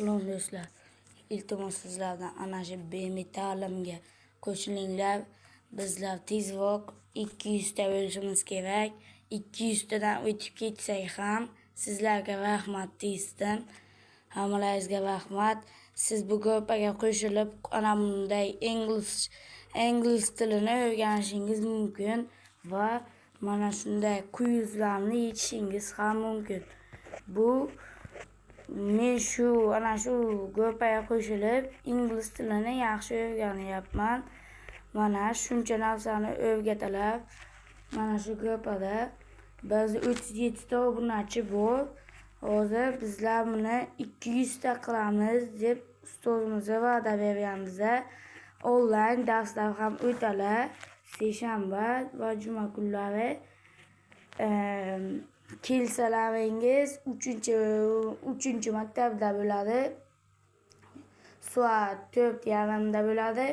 Salom do'stlar. Iltimos sizlardan ana shu BM ta'limga qo'shilinglar. Bizlar tezroq 200 ta bo'lishimiz kerak. 200 tadan o'tib ketsak ham sizlarga rahmat tezdan. Hammalaringizga rahmat. Siz bu gruppaga qo'shilib, ana bunday ingliz tilini o'rganishingiz mumkin va mana shunday quizlarni yechishingiz ham mumkin. Bu men shu ana shu gruppaga qo'shilib ingliz tilini yaxshi o'rganyapman. Mana shuncha narsani o'rgatalar. Mana shu gruppada biz 37 ta obunachi bor. Hozir bizlar buni 200 ta qilamiz deb ustozimizga va'da berganmiz. Onlayn darslar ham o'talar. Seshanba va juma kunlari. Kelsalaringiz 3 maktabda bo'ladi. Soat 4:30da bo'ladi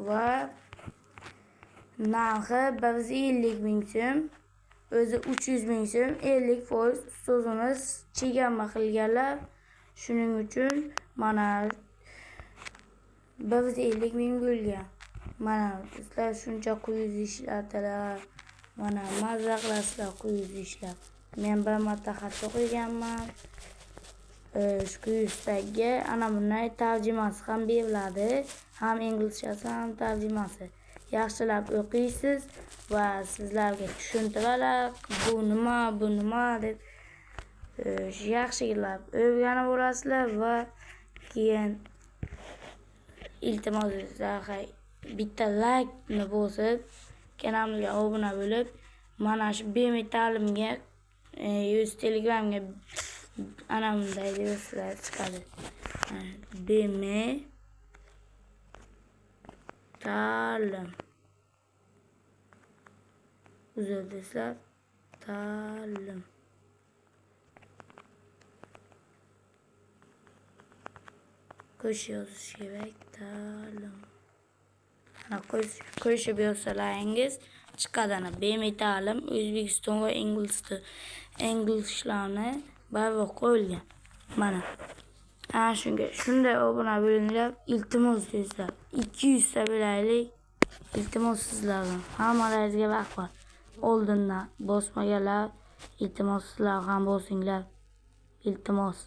va narxi 150 ming so'm. O'zi 300 ming so'm, 50% ustozimiz chegirma qilganlar. Shuning uchun mana 150 ming bo'lgan. Mana sizlar shuncha quiz ishlatilar. Mana mazza qilasizlar quiz ishlab. Men bir marta xato qo'yganman. Shu quizdagi ana bunday tarjimasi ham beriladi. Ham inglizchasi, ham tarjimasi. Yaxshilab o'qiysiz va sizlarga tushuntiradilar. Bu nima, bu nima deb yaxshilab o'rganib olasizlar va keyin iltimos sizlarga bitta like-ni bosib, kanalimga obuna bo'lib, mana shu BM ta'limga yuz Telegramga ana bunday do'stlar chiqadi. BM ta'lim. Uzr do'stlar, ta'lim. Qo'shib yozish kerak, ta'lim. Mana qo'shib yozsalaringiz chiqadi ana BM ta'lim O'zbekiston va ingliz tili, inglizlarni baribir qo'yilgan. Mana. Ana shunga shunday obuna bo'linglar, iltimos do'stlar. 200 ta bo'laylik. Iltimos sizlardan. Hammalaringizga rahmat. Oldindan bosmaganlar, iltimos sizlar ham bosinglar. Iltimos.